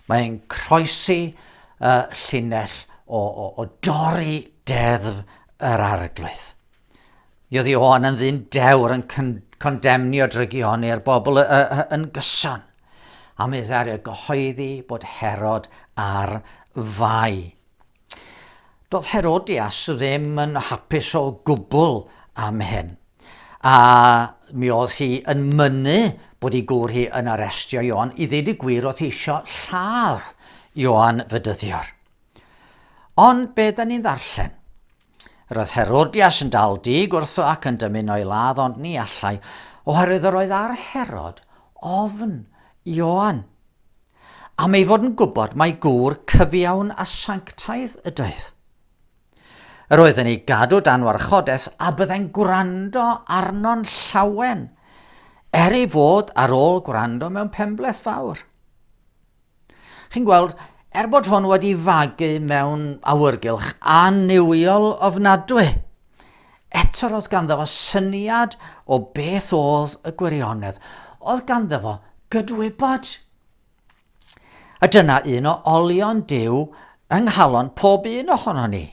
Mae'n croesi y llinell o, o, o dorri deddf yr arglwydd. Mi oedd Ioan yn ddyn dewr yn condemnio drygioni'r bobl yn gyson. A mi ddaru gyhoeddi bod Herod ar fai. Doedd Herodias ddim yn hapus o gwbl am hyn. A mi oedd hi yn mynnu bod ei gŵr hi yn arestio Ioan. I ddeud y gwir, oedd hi eisiau lladd Ioan Fedyddiwr. Ond be da ni'n ddarllen? Yr oedd Herodias yn dal dig wrtho ac yn dymuno ei ladd, ond ni allai, oherwydd yr oedd ar Herod ofn Ioan, am ei fod yn gwybod mai gŵr cyfiawn a sanctaidd ydoedd. Yr oedd yn ei gadw dan warchodaeth a byddai'n gwrando arno'n llawen, er ei fod ar ôl gwrando mewn penbleth fawr. Chi'n gweld, er bod hwn wedi fagu mewn awyrgylch annuwiol ofnadwy, eto roedd ganddo fo syniad o beth oedd y gwirionedd. Oedd ganddo fo gydwybod. A dyna un o olion Duw yng nghalon pob un ohono ni.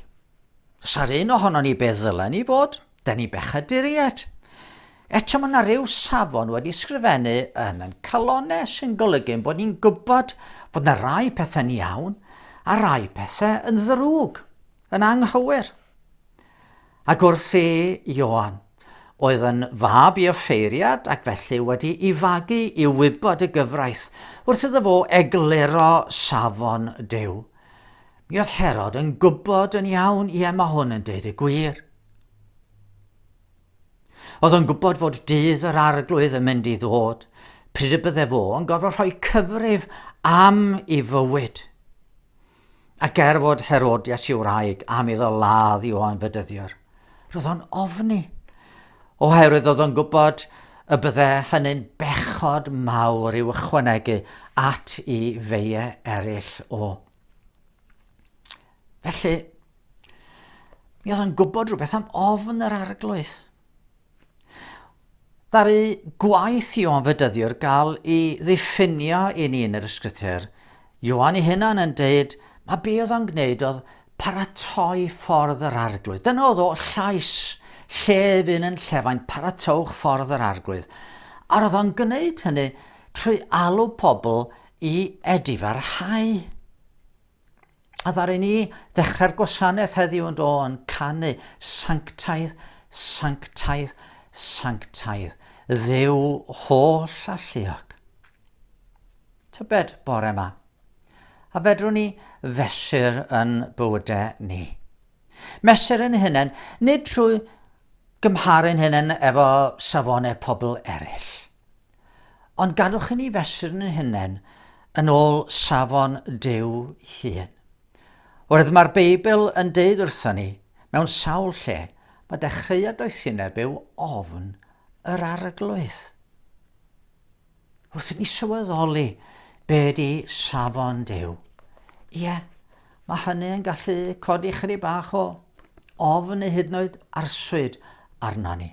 Sa'r un ohonon ni beth ddylen ni fod, da ni bechaduriaid. Eto mae yna rhyw safon wedi sgrifennu yn yn calonau sy'n golygu bod ni'n gwybod fod yna rai pethau'n iawn a rai pethau yn ddrwg, yn anghywir. Ac wrth i Ioan, oedd yn fab i offeiriad ac felly wedi i fagu i wybod y gyfraith, wrth iddo fo egluro safon Duw. Mi oedd Herod yn gwybod yn iawn, ie, mae hwn yn deud y gwir. Oedd o'n gwybod fod dydd yr arglwydd yn mynd i ddod, pryd y bydde fo yn gorfod rhoi cyfrif am ei fywyd. Ac er fod Herodias i'w wraig am iddo ladd Ioan Fedyddiwr, roedd o'n ofni, oherwydd oedd o'n gwybod y bydde hynny'n bechod mawr i'w ychwanegu at i feie eraill o. Felly, Mi oedd o'n gwybod rhywbeth am ofn yr arglwydd. Ddaru gwaith Ioan Fedyddiwr gael ei ddiffinio i ni yn yr ysgrythur. Ioan ei hunan yn deud, mae be oedd o'n gwneud oedd paratoi ffordd yr arglwydd. Dyna oedd o llais llef un yn llefain, paratowch ffordd yr arglwydd. A roedd o'n gwneud hynny trwy alw pobl i edifarhau. A ddaru ni ddechrau'r gwasanaeth heddiw yn do yn canu sanctaidd, sanctaidd, sanctaidd, Dduw holl alluog. Tybed bore yma, a fedrwn ni fesur yn bywydau ni? Mesur yn hunain, nid trwy gymharu'n hunain efo safonau pobl eraill, Ond gadwch i ni fesur yn hunain yn ôl safon Duw hun. Oherwydd mae'r Beibl yn deud wrthon ni, mewn sawl lle, mae dechreuad doethineb yw ofn yr arglwydd. Wrth i ni sylweddoli be di safon Duw, ie, mae hynny yn gallu codi chydig bach o ofn neu hyd yn oed arswyd arno ni.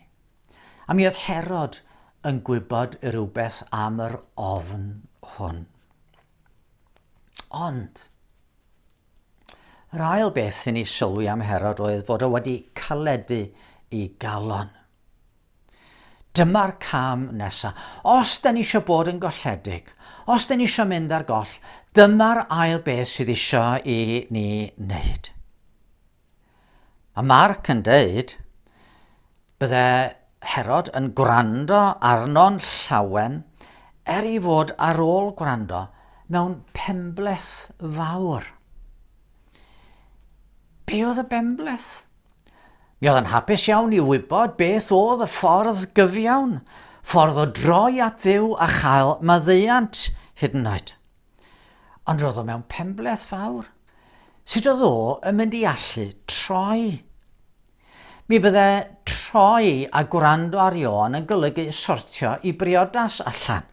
A mi oedd Herod yn gwybod rhywbeth am yr ofn hwn. Ond, yr ail beth i ni sylwi am Herod oedd fod o wedi caledu i galon. Dyma'r cam nesaf. Os da ni eisiau bod yn golledig, os da ni eisiau mynd ar goll, dyma'r ail beth sydd eisiau i ni wneud. Mae Marc yn deud, bydde Herod yn gwrando arno'n llawen er ei fod ar ôl gwrando mewn penbleth fawr. Be oedd y benbleth? Mi oedd yn hapus iawn i wybod beth oedd y ffordd gyfiawn, ffordd o droi at Dduw a chael maddeuant hyd yn oed. Ond roedd o mewn penbleth fawr. Sut oedd o yn mynd i allu troi? Mi fydde troi a gwrando ar Ioan yn golygu sortio i briodas allan.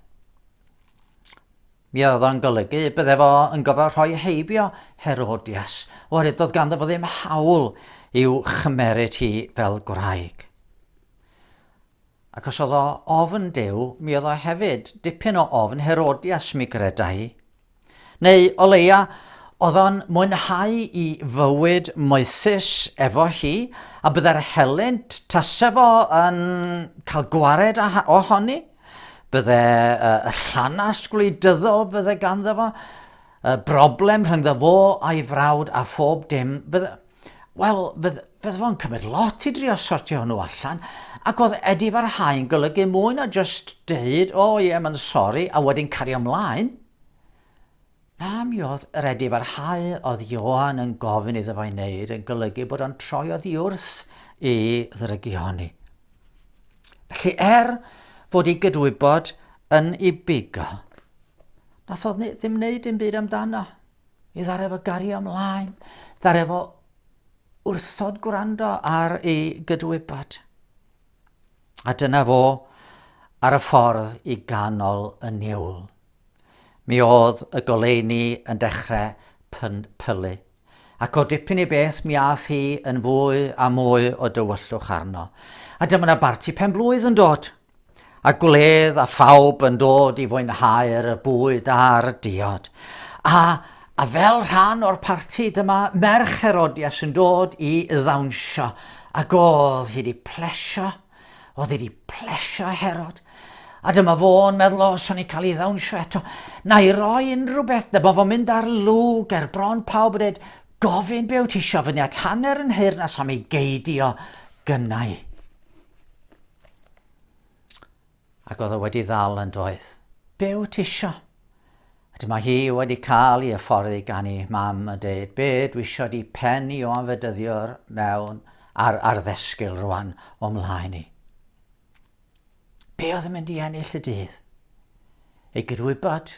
Mi oedd o'n golygu bydde fo yn gofio rhoi heibio Herodias, oherwydd doedd ganddo fo ddim hawl i'w chymeryd hi fel gwraig. Ac os oedd o ofn Duw, mi oedd o hefyd dipyn o ofn Herodias, mi greda i. Neu, o leia, oedd o'n mwynhau i fywyd moethus efo hi, a bydde'r helynt tase fo yn cael gwared ohoni, bydde y llanast gwleidyddol fydde ganddo fo, y broblem rhyngddo fo a'i frawd a phob dim, bydde, Wel, fydde, fydde fo'n cymryd lot i drio sortio hwnnw allan, ac oedd edifarhau yn golygu mwy na just deud, o oh, ie, yeah, mae'n sori, a wedyn cario ymlaen. Na, mi oedd yr edifarhau oedd Ioan yn gofyn iddo fo'i wneud yn golygu bod o'n troi oddi wrth i ddrygioni. Felly er fod ei gydwybod yn ei bigo, nath o ddim wneud dim byd amdano. Mi ddaru fo gario ymlaen, ddaru fo wrthod gwrando ar ei gydwybod. A dyna fo ar y ffordd i ganol y niwl. Mi oedd y goleuni yn dechrau pylu. Ac o dipyn i beth mi ath hi yn fwy a mwy o dywyllwch arno. A dyma na barti pen blwydd yn dod. A gwledd a phawb yn dod i fwynhau'r bwyd a'r diod. A, a fel rhan o'r parti dyma merch Herodias yn dod i ddawnsio, ac oedd hi wedi plesio, oedd hi wedi plesio Herod. A dyma fo'n meddwl, o, swn i'n cael ei ddawnsio eto. Na i roi unrhyw beth, dyma fo'n mynd ar lwg er bron pawb yn dweud, gofyn be wyt ti isio, fyny at hanner yn nheyrnas am ei geidio gynnau. Ac oedd o wedi ddal yn doedd. Be wyt ti isio? A dyma hi wedi cael ei hyfforddi gan ei mam yn deud, be dwi isio di pen i Ioan Fedyddiwr mewn ar, ar ddesgyl rwan o mlaen i. Be oedd yn mynd i ennill y dydd? Ei gydwybod?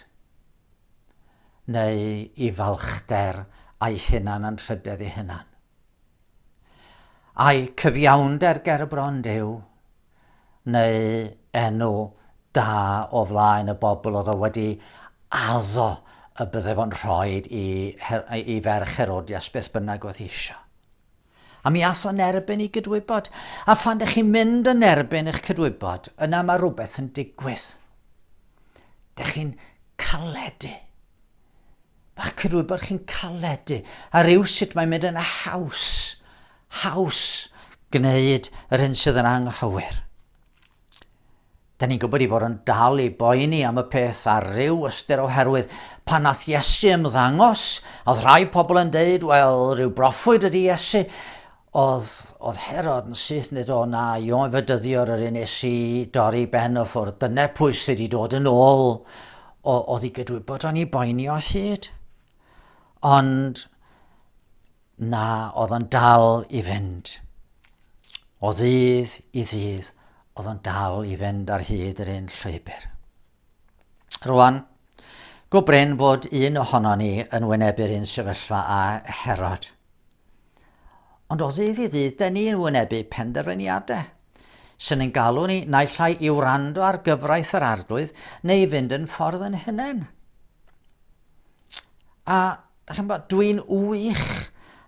Neu i falchder a'i hunan anrhydedd ei hunan? Ai cyfiawnder ger bron Duw, neu enw da o flaen y bobl oedd o wedi addo y bydde fo'n rhoi i, i ferch Herodias beth bynnag oedd hi eisiau. A mi ath o'n erbyn i gydwybod. A phan dych chi'n mynd yn erbyn eich cydwybod, yna mae rhywbeth yn digwydd. Dych chi'n caledu. Mae'ch cydwybod chi'n caledu. A rhyw sut mae'n mynd yn haws, haws gwneud yr hyn sydd yn anghywir. Da ni'n gwybod ei fod yn dal i boeni am y peth ar ryw ystyr oherwydd pan nath Iesu ymddangos, oedd rhai pobl yn deud, wel, rhyw broffwyd ydy Iesu. Oedd, oedd Herod yn syth nid o na, Ioan Fedyddiwr yr un nes i dorri ben o ffwrdd, dyna pwy sydd wedi dod yn ôl. O, oedd i gydwybod o'n i boeni o hyd. Ond Na, oedd o'n dal i fynd. O ddydd i ddydd, oedd o'n dal i fynd ar hyd yr un llwybr. Rwan, go brin fod un ohono ni yn wynebu'r un sefyllfa â Herod. Ond o ddydd i ddydd, dyn ni'n wynebu penderfyniadau sy'n ein galw ni naill ai i wrando ar gyfraith yr arglwydd neu fynd yn ffordd yn hunain. A da chi'n bod, dwi'n wych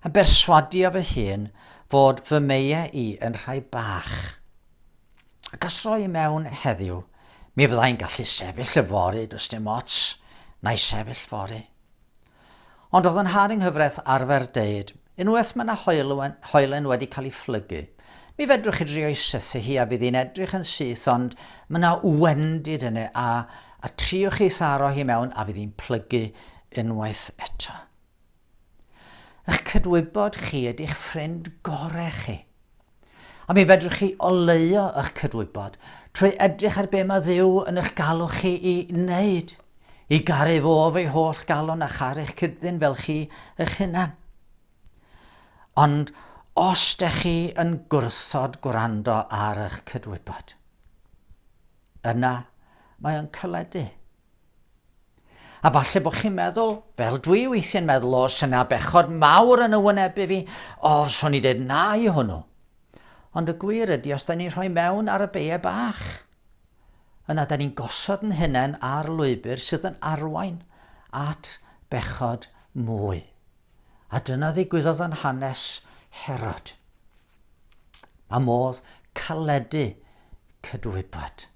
yn berswadio fy hun fod fy meiau i yn rhai bach. Ac os roi i mewn heddiw, mi fyddai'n gallu sefyll yfory, does dim ots, na i sefyll fory. Ond oedd yn nhad yng nghyfraith arfer deud, unwaith mae yna hoelen, hoelen wedi cael ei phlygu, mi fedrwch chi drio i sythu hi a fydd hi'n edrych yn syth, ond mae yna wendid yna a, a triwch chi tharo hi mewn a fydd hi'n plygu unwaith eto. Eich cydwybod chi ydy'ch ffrind gorau chi. A mi fedrwch chi oleuo eich cydwybod trwy edrych ar be mae Dduw yn eich galw chi i wneud, i garu fo efo'i holl galon a charu'ch cyd-ddyn fel chi eich hunan. Ond os dych chi yn gwrthod gwrando ar eich cydwybod, yna mae o'n caledu. A falle bod chi'n meddwl, fel dwi weithiau'n meddwl, o, syna bechod mawr yn y wynebu fi, o, swn i dweud na i hwnnw. Ond y gwir ydy, os da ni'n rhoi mewn ar y beiau bach, yna da ni'n gosod yn hunain ar lwybr sydd yn arwain at bechod mwy. A dyna ddigwyddodd yn hanes Herod. Mae modd caledu cydwybod.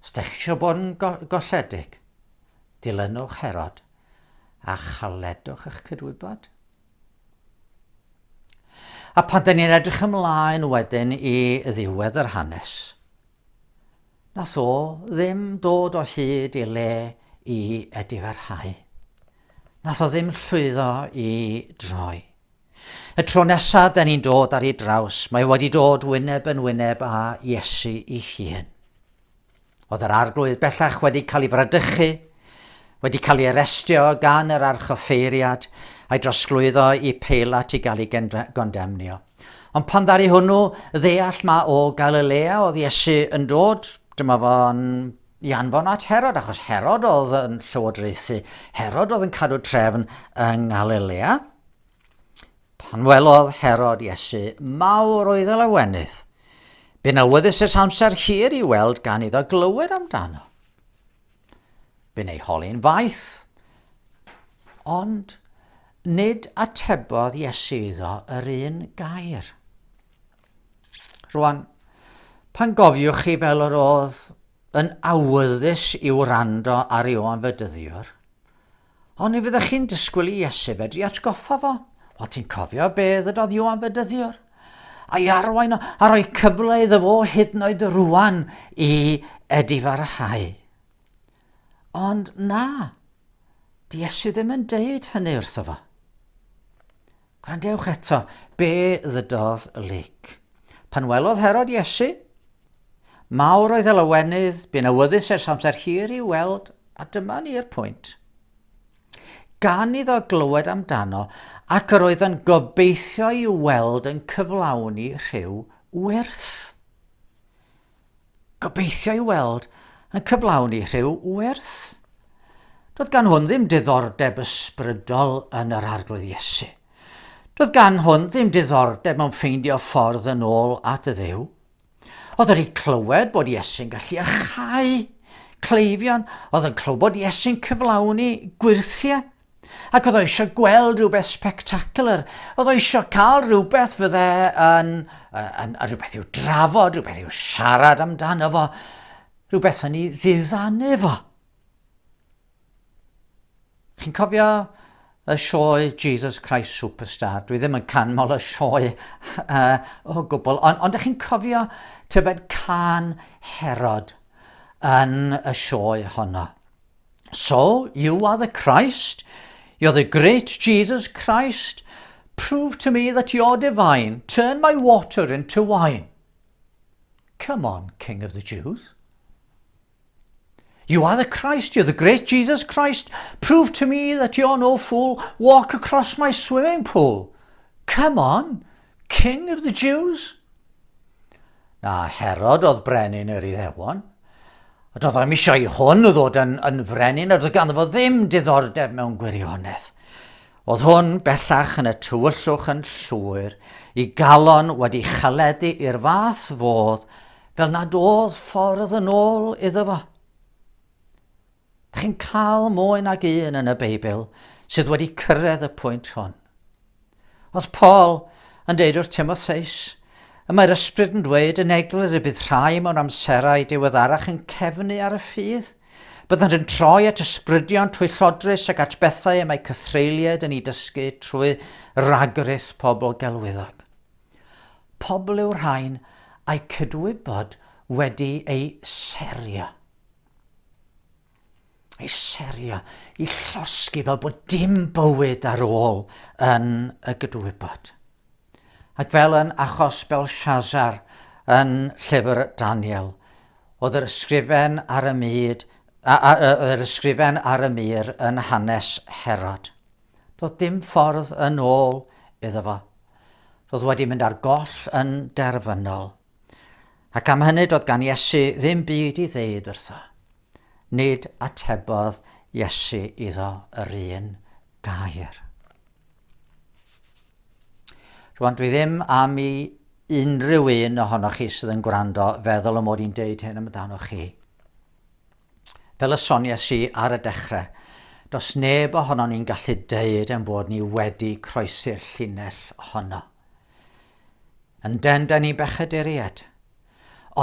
Os dych chi eisiau bod yn go golledig, dilynwch Herod a chaledwch eich cydwybod. A pan dyn ni'n edrych ymlaen wedyn i ddiwedd yr hanes, nath o ddim dod o hyd i le i edifarhau. Nath o ddim llwyddo i droi. Y tro nesaf da ni'n dod ar ei draws, mae wedi dod wyneb yn wyneb â Iesu ei hun. Oedd yr arglwydd bellach wedi cael ei fradychu, wedi cael ei arestio gan yr archoffeiriad a'i drosglwyddo i Peilat i gael ei gondemnio. Ond pan ddaru hwnnw ddeall ma o Galilea oedd Iesu yn dod, dyma fo'n i anfon at Herod, achos Herod oedd yn llywodraethu. Herod oedd yn cadw trefn yng Nghalilea. Pan welodd Herod Iesu, mawr oedd y lawenydd. Bu'n awyddus ers amser hir i weld gan iddo glywed amdano. Bu'n ei holi'n faith, ond nid atebodd Iesu iddo yr un gair. Rwan, pan gofiwch chi fel yr oedd yn awyddus i wrando ar Ioan Fedyddiwr, Ond ni fyddech chi'n disgwyl i Iesu fedru atgoffa fo. Wel, ti'n cofio be ddydodd Ioan Fedyddiwr? A'i arwain o, a rhoi cyfle iddo fo hyd yn oed rwan i edifarhau. Ond na, di Iesu ddim yn deud hynny wrtho fo. Gwrandewch eto, be ddydodd Luc. Pan welodd Herod Iesu, mawr oedd y lawenydd, bu'n awyddus ers amser hir i'w weld, a dyma ni'r pwynt. Gan iddo glywed amdano, ac yr oedd yn gobeithio i'w weld yn cyflawni rhyw wyrth. Gobeithio i weld yn cyflawni rhyw wyrth. Doedd gan hwn ddim diddordeb ysbrydol yn yr Arglwydd Iesu. Doedd gan hwn ddim diddordeb mewn ffeindio ffordd yn ôl at y Dduw. Oedd wedi clywed bod Iesu'n gallu achau cleifion, oedd yn clywed bod Iesu'n cyflawni gwyrthiau. Ac oedd o eisiau gweld rhywbeth spectacular. Oedd o eisiau cael rhywbeth fydde yn, yn, yn, rhywbeth i'w drafod, rhywbeth i'w siarad amdano fo, rhywbeth yn ei ddiddanu fo. Chi'n cofio y sioe Jesus Christ Superstar? Dwi ddim yn canmol y sioe o gwbl, ond, ond ydych chi'n cofio tybed can Herod yn y sioe honno? So, you are the Christ? You're the great Jesus Christ? Prove to me that you're divine. Turn my water into wine. Come on, King of the Jews. You are the Christ, you're the great Jesus Christ. Prove to me that you're no fool. Walk across my swimming pool. Come on, King of the Jews. Na, Herod oedd brenin yr Iddewon. A doedd ddim eisiau i hwn ddod yn, yn frenin, a doedd ganddo fo ddim diddordeb mewn gwirionedd. Oedd hwn bellach yn y tywyllwch yn llwyr, i galon wedi chaledu i'r fath fodd fel nad oedd ffordd yn ôl iddo fo. Dych chi'n cael mwy nag un yn y Beibl sydd wedi cyrraedd y pwynt hwn. Oedd Paul yn deud wrth Timotheus, y mae'r ysbryd yn dweud yn eglur y bydd rhai mewn amserau diweddarach yn cefnu ar y ffydd. Byddant yn troi at ysbrydion twyllodrus ac at bethau y mae cythreuliaid yn ei dysgu trwy ragrith pobl gelwyddog. Pobl yw'r rhain a'u cydwybod wedi ei serio. Ei serio, i llosgi fel bod dim bywyd ar ôl yn y gydwybod. Ac fel yn achos Belshazzar yn llyfr Daniel, oedd yr ysgrifen ar y myd, a, a, yr ysgrifen ar y mur yn hanes Herod. Doedd dim ffordd yn ôl iddo fo. Roedd wedi mynd ar goll yn derfynol. Ac am hynny doedd gan Iesu ddim byd i ddeud wrtho. Nid atebodd Iesu iddo yr un gair. Rwan, dwi ddim am i unrhyw un ohonoch chi sydd yn gwrando feddwl y mod i'n deud hyn amdanoch chi. Fel y soniais i ar y dechrau, does neb ohonon ni'n gallu deud ein bod ni wedi croesi'r llinell honno. Ynden, da ni'n bechaduriaid.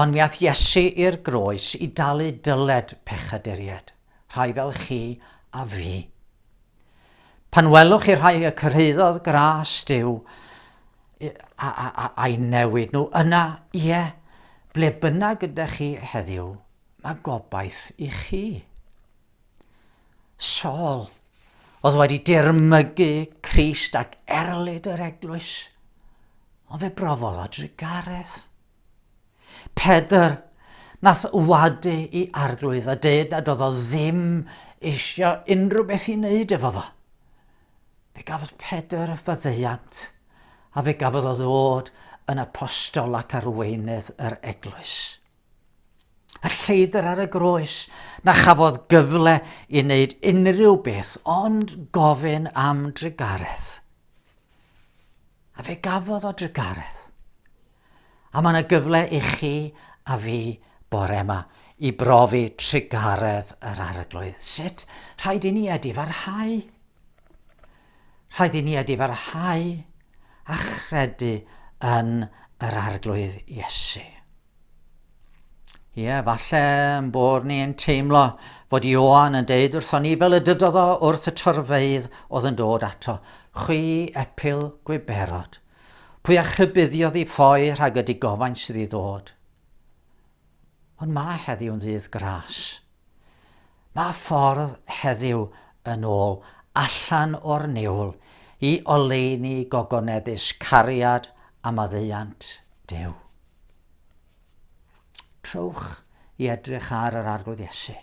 Ond mi ath Iesu i'r groes i dalu dyled pechaduriaid, rhai fel chi a fi. Pan welwch chi rhai y cyrhaeddodd gras Duw a'i newid nhw, yna, ie, ble bynnag ydych chi heddiw, Mae gobaith i chi. Saul oedd wedi dirmygu Crist ac erlid yr eglwys, ond fe brofodd o drugaredd. Pedr, nath wadu i arglwydd a dweud nad oedd o ddim eisiau unrhyw beth i wneud efo fo. Fe gafodd Pedr faddeuant a fe gafodd o ddod yn apostol ac arweinydd yr eglwys. Y lleidr ar y groes na chafodd gyfle i wneud unrhyw beth ond gofyn am drugaredd. A fe gafodd o drugaredd. A mae yna gyfle i chi a fi bore yma i brofi trugaredd yr arglwydd. Sut? Rhaid i ni edifarhau. Rhaid i ni edifarhau a chredu yn yr arglwydd Iesu. Ie, falle yn bod ni'n teimlo fod Ioan yn deud wrthon ni fel y dydodd o wrth y torfeydd oedd yn dod ato, chwi epil gwiberod. Pwy a chrybuddiodd i ffoi rhag y digofaint sydd i ddod? Ond mae heddiw'n ddydd gras. Mae ffordd heddiw yn ôl allan o'r niwl i oleuni gogoneddus cariad a maddeuant Duw. Trowch i edrych ar yr Arglwydd Iesu.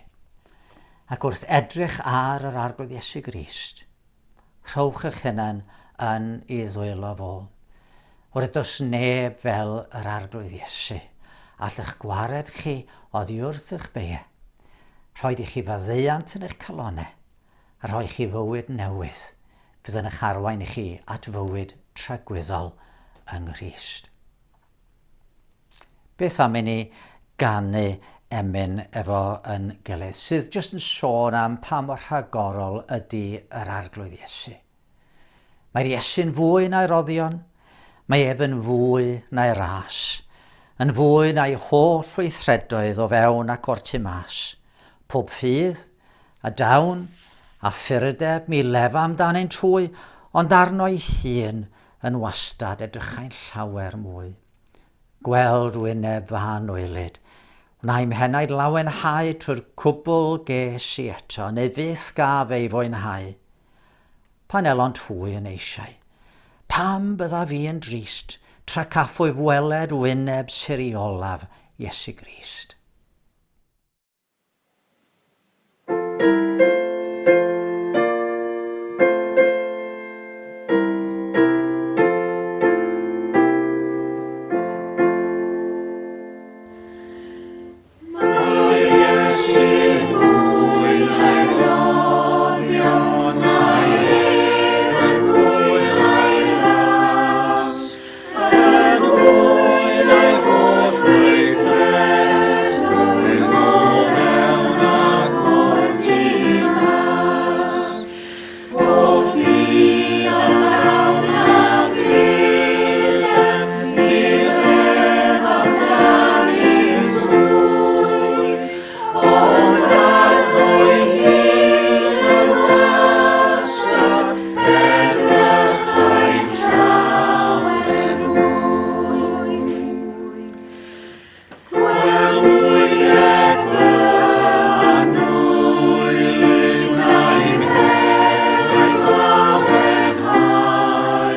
Ac wrth edrych ar yr Arglwydd Iesu Grist, rhowch eich hunain yn ei ddwylo fo. Wrth does neb fel yr Arglwydd Iesu, all eich gwared chi oddi wrth eich beie, rhoed i chi faddeuant yn eich calonau, a rhoi chi fywyd newydd fydd yn eich arwain i chi at fywyd tragwyddol yng Nghrist. Beth am i ni ganu emyn efo yn gilydd, sydd jyst yn sôn am pa mor rhagorol ydy yr Arglwydd Iesu. Mae'r Iesu'n fwy na'i roddion, mae ef yn fwy na'i ras, yn fwy na'i holl weithredoedd o fewn ac o'r tu mas. Pob ffydd, a dawn, a phurdeb, mi lefa amdanynt hwy, ond arno'i hun yn wastad edrychai'n llawer mwy. Gweld wyneb fy anwylyd, wna i'm henaid lawenhau trwy'r cwbl ges i eto, neu fyth gaf ei fwynhau. Pan elont hwy yn eisiau. Pam byddaf fi yn drist, tra caffwyf weled wyneb siriolaf Iesu Grist? Mae'r Iesu'n fwy na'i roddion, mae ef yn fwy na'i ras, yn fwy na'i holl weithredoedd o fewn ac o'r tu mas. Pob ffydd a dawn a thrudeb, mi lef amdanynt hwy. Ond arno'i hun yn wastad, edrychai llawer mwy. Gwelwyd ef fy anwylyd, wna'i mhenaid lawenhau, trwy'r cwbl ges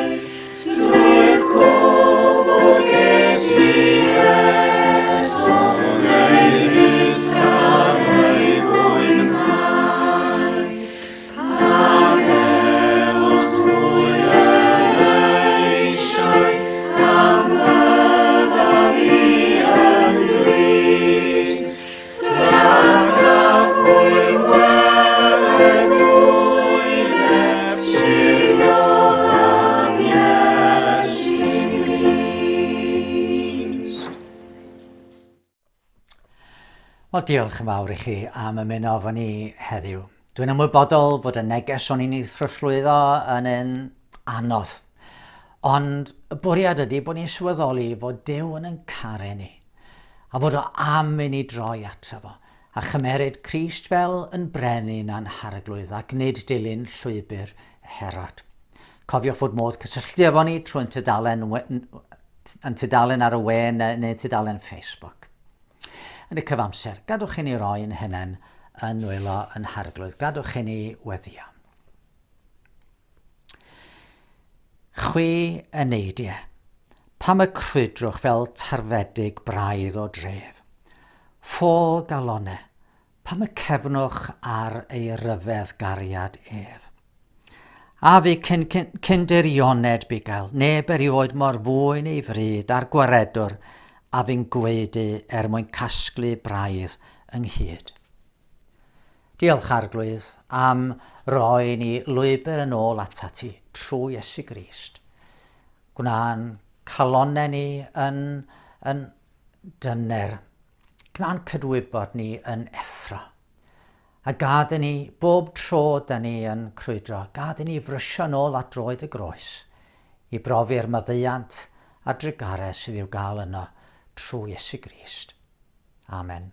i eto, neu fyth gaf ei fwynhau. Pan elwt hwy yn eisiau, am byddaf i yn drist, tra caffwy weled wyneb siriolaf Iesu Grist. Wel, diolch yn fawr i chi am ymuno efo ni heddiw. Dwi'n ymwybodol fod y neges o'n i'n ei throsglwyddo yn un anodd. Ond y bwriad ydy bod ni'n sylweddoli fod Duw yn yn caru ni, a fod o am i ni droi ato fo, a chymeryd Crist fel yn brenin a'n harglwydd ac nid dilyn llwybr Herod. Cofiwch fod modd cysylltu efo ni trwy'n tudalen yn tudalen ar y we neu, neu tudalen Facebook. Yn y cyfamser, gadwch i ni roi yn hunain yn nwylo yn harglwydd. Gadwch i ni weddio. Chwi eneidiau, pam y crwydrwch fel tarfedig braidd o dref? Ffôl galonau, pam y cefnwch ar ei ryfedd gariad ef? A fu cyn, cyn, cyn dirioned bugail, neb erioed mor fwyn ei fryd a'r gwaredwr a fu'n gwaedu er mwyn casglu braidd ynghyd. Diolch Arglwydd am roi ni lwybr yn ôl atat ti trwy Iesu Grist. Gwna'n calonnau ni yn, yn dyner. Gwna'n cydwybod ni yn effro. A gad i ni, bob tro da ni yn crwydro, gad i ni frysio nôl at droed y groes, i brofi'r maddeuant a drugaredd sydd i'w gael yno trwy Iesu Grist. Amen.